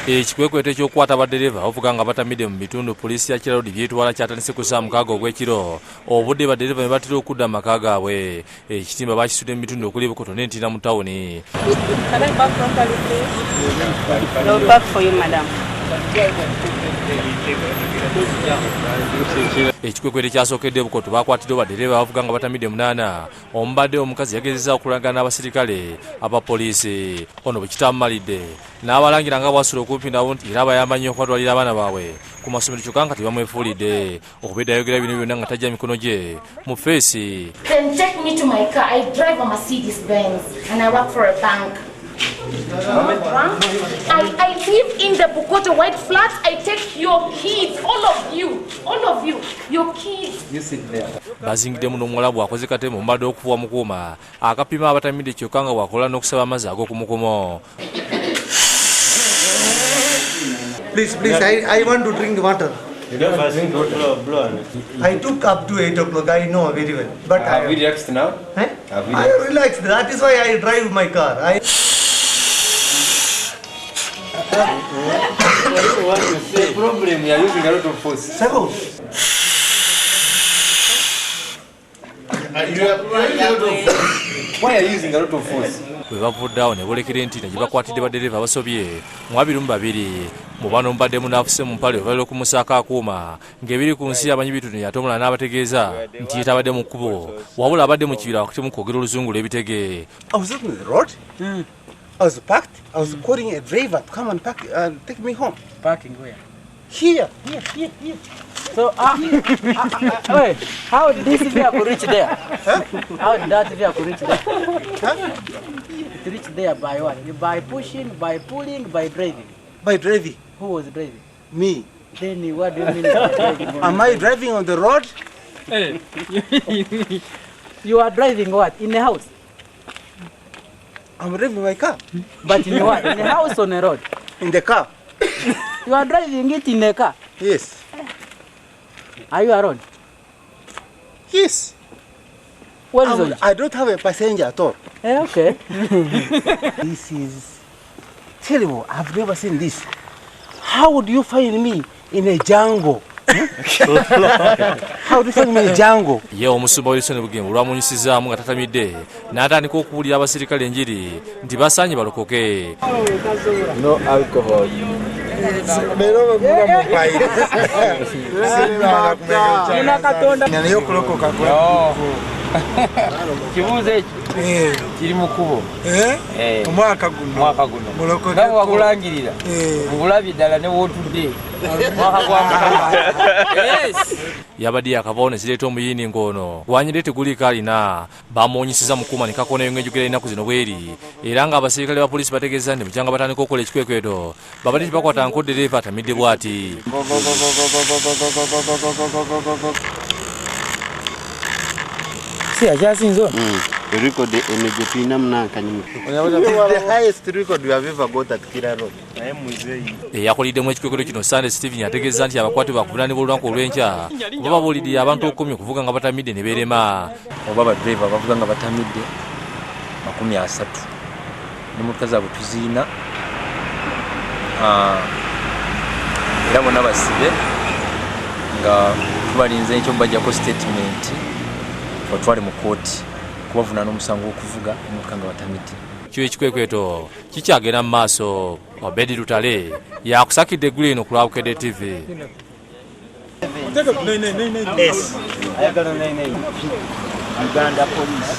Ekikwekweto eky'okukwata baddereeva abavuga nga batamidde mu bitundu poliisi ya Kira Road by'etwala kyatandise ku ssaawa 6 ogw'ekiro, obudde baddereeva ne batera okudda mu maka gaabwe. Ekitimba bakisudde mu bitundu okuli Bukoto n'Entinda mu tawuni. Can I park properly, please? They'll park for you, madam. Ekikwekweto ekyasookedde Bukoto bakwatiddwa baddereeva abavuga nga batamidde 8. Omubadde omukazi yagezezza okulagana n'abasirikale aba poliisi. Ono bwe kitamumalidde n'abalangira nga bw'asula okumpi nabo nti era abayamba nnyo okubatwalira abaana baabwe ku masomero kyokka nga tebamwefuulidde. Obedde ayogera bino byonna nga tajja mikono gye mu feesi. Then take me to my car. I drive a Mercedes Benz and I work for a bank. I live in the Bukoto White Flats. I take your kids, all of you, all of you, your kids. You sit there. Bazingiddemu n'omuwala bw'akoze kateme omubadde okufuuwa mu kuuma akapima abatamidde kyokka nga bw'akola n'okusaba amazzi ag'okumukumo. Please, please, I want to drink water. You don't drink water. Blow, blow on it. I took up to 8 o'clock, I know very well. But Have I, you relaxed now? Eh? Have you I am relaxed. That is why I drive my car. I The problem, you are using a lot of force. Suppose. Why are you using a lot of force? Bwe bavudde awo ne boolekera Entinda gye bakwatidde baddereeva abasobye mu 22. Mu bano mubaddemu n'afuse mu mpale oluvannyuma lw'okumusaako akuuma ng'ebiri ku nsi amanyi bitono ate omulala n'abategeeza nti ye tabadde mu kkubo wabula abadde mu kibira wakati mu kwogera oluzungu lw'ebitege. I was not on the road. I was parked. I was calling a driver to come and park and take me home. Parking where? Here, here, here, here. So, wait, how did this vehicle reach there? How did that vehicle reach there? Huh? It reached there by what? By pushing, by pulling, by driving. By driving. Who was driving? Me. Then what do you mean by driving? Am I driving on the road? Hey. You are driving what? In the house? I'm driving my car. But in what? In the house or on the road? In the car. You are driving it in the car? Yes. Are you alone? Yes. Where is it? I don't have a passenger at all. Okay. This is terrible. I've never seen this. How would you find me in a jungle? How do you find me in a jungle? Ye omusumba Wilson Bugembe olwamunyisizaamu nga tatamidde n'atandika okubuulira abasirikale enjiri nti basaanye balokoke. No alcohol. Kibuuzo ekyo kiri mu kkubo. Omwaka guno. Omwaka guno. Nga bwe wakulangirira. Ngulabye ddala ne w'otudde. Mwaka gwa Mukama. Yes. Yabadde yakavaawo ne zireeta omuyindi ng'ono gwanyidde teguliiko alina. Bamuwunyisizza mu kuuma ne kakonayo ng'enjogera y'ennaku zino bw'eri. Era ng'abasirikale ba poliisi bategeezezza nti bukyanga batandika okukola ekikwekweto babadde tebakwata nko ddereeva atamidde bw'ati. Si akyasinze ono? Record eno gye tulina munankanyi. It's the highest record we have ever got at Kira Road. Eyakuliddemu ekikwekweto kino Sunday Steven ategeezezza nti abakwate bakuvunaanibwa olunaku olw'enkya kuba babuulidde abantu okukomya okuvuga nga batamidde ne beerema. Oba baddereeva abavuga nga batamidde 30 n'emmotoka zaabwe tuziina. Era bonna basibe nga tubalinze ekyo bajjako statement batwale mu kkooti kubavunaana omusango gw'okuvuga emmotoka nga batamidde. Kyo ekikwekweto kikyagenda mu maaso. Obedi Lutale yakusakidde eggulu eno ku lwa Bukedde TV. Uganda Police.